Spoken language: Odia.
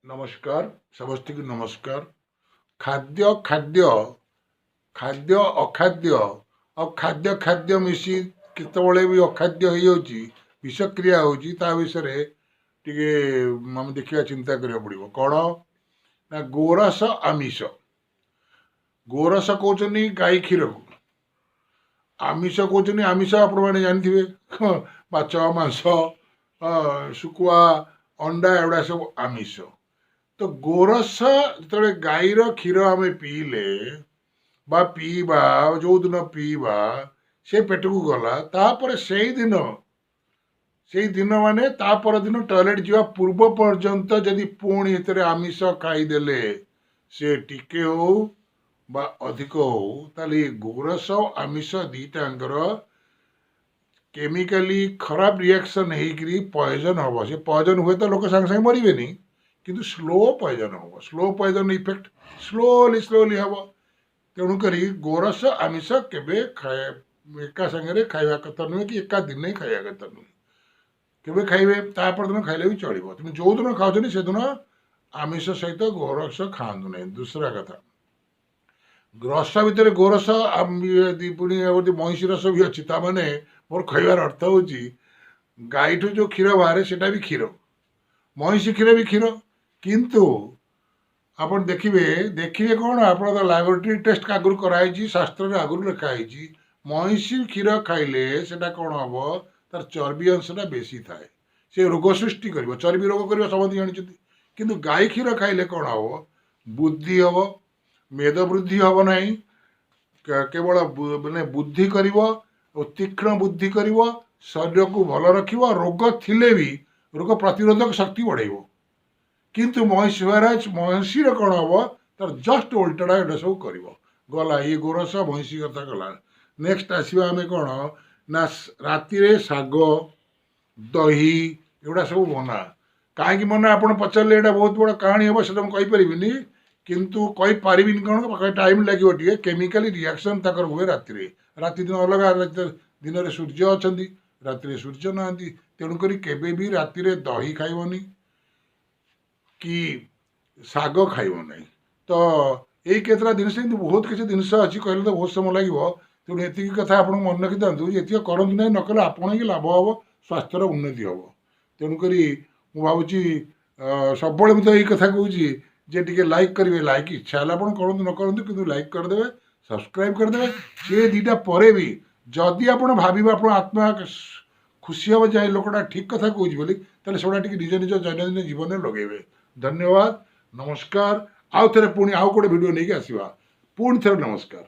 ନମସ୍କାର, ସମସ୍ତଙ୍କୁ ନମସ୍କାର। ଖାଦ୍ୟ ଖାଦ୍ୟ ଖାଦ୍ୟ ଅଖାଦ୍ୟ ଆଉ ଖାଦ୍ୟ ଖାଦ୍ୟ ମିଶି କେତେବେଳେ ବି ଅଖାଦ୍ୟ ହେଇଯାଉଛି, ବିଷକ୍ରିୟା ହେଉଛି, ତା ବିଷୟରେ ଟିକେ ଆମେ ଦେଖିବା, ଚିନ୍ତା କରିବାକୁ ପଡ଼ିବ। କ'ଣ ନା ଗୋରସ ଆମିଷ। ଗୋରସ କହୁଛନ୍ତି ଗାଈ କ୍ଷୀରକୁ, ଆମିଷ କହୁଛନ୍ତି। ଆମିଷ ଆପଣମାନେ ଜାଣିଥିବେ, ମାଛ, ମାଂସ, ଶୁଖୁଆ, ଅଣ୍ଡା, ଏଗୁଡ଼ା ସବୁ ଆମିଷ। ତ ଗୋରସ ଯେତେବେଳେ ଗାଈର କ୍ଷୀର ଆମେ ପିଇଲେ ବା ପିଇବା, ଯେଉଁଦିନ ପିଇବା ସେ ପେଟକୁ ଗଲା, ତାପରେ ସେଇଦିନ, ସେଇଦିନ ମାନେ ତା ପରଦିନ ଟଏଲେଟ୍ ଯିବା ପୂର୍ବ ପର୍ଯ୍ୟନ୍ତ ଯଦି ପୁଣି ଏଥିରେ ଆମିଷ ଖାଇଦେଲେ, ସେ ଟିକେ ହଉ ବା ଅଧିକ ହଉ, ତାହେଲେ ଏ ଗୋରସ ଆମିଷ ଦୁଇଟାଙ୍କର କେମିକାଲି ଖରାପ ରିଆକ୍ସନ୍ ହେଇକିରି ପଏଜନ୍ ହେବ। ସେ ପଏଜନ୍ ହୁଏ ତ ଲୋକ ସାଙ୍ଗେ ସାଙ୍ଗେ ମରିବେନି, କିନ୍ତୁ ସ୍ଲୋ ପଏଜନ୍ ହେବ। Slow poison effect slowly slowly ହେବ। ତେଣୁକରି ଗୋରସ ଆମିଷ କେବେ ଏକା ସାଙ୍ଗରେ ଖାଇବା କଥା ନୁହେଁ କି ଏକା ଦିନେ ଖାଇବା କଥା ନୁହେଁ। କେବେ ଖାଇବେ, ତା ପରଦିନ ଖାଇଲେ ବି ଚଳିବ। ତେଣୁ ଯେଉଁଦିନ ଖାଉଛନ୍ତି, ସେଦିନ ଆମିଷ ସହିତ ଗୋରସ ଖାଆନ୍ତୁ ନାହିଁ। ଦୁସରା କଥା, ରସ ଭିତରେ ଗୋରସ ପୁଣି ମଇଁଷି ରସ ବି ଅଛି। ତା ମାନେ ମୋର କହିବାର ଅର୍ଥ ହେଉଛି, ଗାଈଠୁ ଯେଉଁ କ୍ଷୀର ବାହାରେ ସେଟା ବି କ୍ଷୀର, ମଇଁଷି କ୍ଷୀର ବି କ୍ଷୀର। କିନ୍ତୁ ଆପଣ ଦେଖିବେ, ଦେଖିବେ କ'ଣ, ଆପଣ ତ ଲାବୋରେଟୋରୀ ଟେଷ୍ଟ ଆଗରୁ କରାହେଇଛି, ଶାସ୍ତ୍ରରେ ଆଗରୁ ଲେଖା ହେଇଛି, ମଇଁଷି କ୍ଷୀର ଖାଇଲେ ସେଟା କ'ଣ ହବ? ତାର ଚର୍ବି ଅଂଶଟା ବେଶୀ ଥାଏ, ସେ ରୋଗ ସୃଷ୍ଟି କରିବ, ଚର୍ବି ରୋଗ କରିବ, ସମସ୍ତେ ଜାଣିଛନ୍ତି। କିନ୍ତୁ ଗାଈ କ୍ଷୀର ଖାଇଲେ କ'ଣ ହବ? ବୁଦ୍ଧି ହବ, ମେଦ ବୃଦ୍ଧି ହବ ନାହିଁ, କେବଳ ମାନେ ବୁଦ୍ଧି କରିବ ଓ ତୀକ୍ଷ୍ଣ ବୁଦ୍ଧି କରିବ, ଶରୀରକୁ ଭଲ ରଖିବ, ରୋଗ ଥିଲେ ବି ରୋଗ ପ୍ରତିରୋଧକ ଶକ୍ତି ବଢ଼େଇବ। କିନ୍ତୁ ମଇଁଷି ମଇଁଷିର କ'ଣ ହବ? ତାର ଜଷ୍ଟ ଓଲଟାଟା ଏଇଟା ସବୁ କରିବ। ଗଲା ଇଏ ଗୋରସ ମଇଁଷି କଥା ଗଲା। ନେକ୍ସଟ ଆସିବା ଆମେ କ'ଣ ନା ରାତିରେ ଶାଗ, ଦହି ଏଗୁଡ଼ା ସବୁ ମନା। କାହିଁକି ମନା ଆପଣ ପଚାରିଲେ ଏଇଟା ବହୁତ ବଡ଼ କାହାଣୀ ହେବ, ସେଟା ମୁଁ କହିପାରିବିନି। କିନ୍ତୁ କହିପାରିବିନି କ'ଣ, ଟାଇମ୍ ଲାଗିବ ଟିକେ। କେମିକାଲି ରିଆକ୍ସନ୍ ତାଙ୍କର ହୁଏ ରାତିରେ। ରାତି ଦିନ ଅଲଗା। ଦିନରେ ସୂର୍ଯ୍ୟ ଅଛନ୍ତି, ରାତିରେ ସୂର୍ଯ୍ୟ ନାହାନ୍ତି। ତେଣୁକରି କେବେ ବି ରାତିରେ ଦହି ଖାଇବନି କି ଶାଗ ଖାଇବ ନାହିଁ। ତ ଏଇ କେତେଟା ଜିନିଷ, ଏମିତି ବହୁତ କିଛି ଜିନିଷ ଅଛି, କହିଲେ ତ ବହୁତ ସମୟ ଲାଗିବ। ତେଣୁ ଏତିକି କଥା ଆପଣ ମନେ ରଖିଥାନ୍ତୁ, ଏତିକି କରନ୍ତୁ ନାହିଁ, ନ କଲେ ଆପଣ ହିଁ ଲାଭ ହେବ, ସ୍ୱାସ୍ଥ୍ୟର ଉନ୍ନତି ହେବ। ତେଣୁକରି ମୁଁ ଭାବୁଛି, ସବୁବେଳେ ମୁଁ ତ ଏଇ କଥା କହୁଛି ଯେ ଟିକେ ଲାଇକ୍ କରିବେ। ଲାଇକ୍ ଇଚ୍ଛା ହେଲେ ଆପଣ କରନ୍ତୁ, ନ କରନ୍ତୁ, କିନ୍ତୁ ଲାଇକ୍ କରିଦେବେ, ସବସ୍କ୍ରାଇବ୍ କରିଦେବେ। ସେ ଦୁଇଟା ପରେ ବି ଯଦି ଆପଣ ଭାବିବେ, ଆପଣ ଆତ୍ମା ଖୁସି ହେବ ଯେ ଲୋକଟା ଠିକ୍ କଥା କହୁଛି ବୋଲି, ତାହେଲେ ସେଗୁଡ଼ା ଟିକେ ନିଜ ନିଜ ଦୈନନ୍ଦିନ ଜୀବନରେ ଲଗେଇବେ। ଧନ୍ୟବାଦ, ନମସ୍କାର। ଆଉ ଥରେ ପୁଣି ଆଉ ଗୋଟେ ଭିଡ଼ିଓ ନେଇକି ଆସିବା। ପୁଣି ଥରେ ନମସ୍କାର।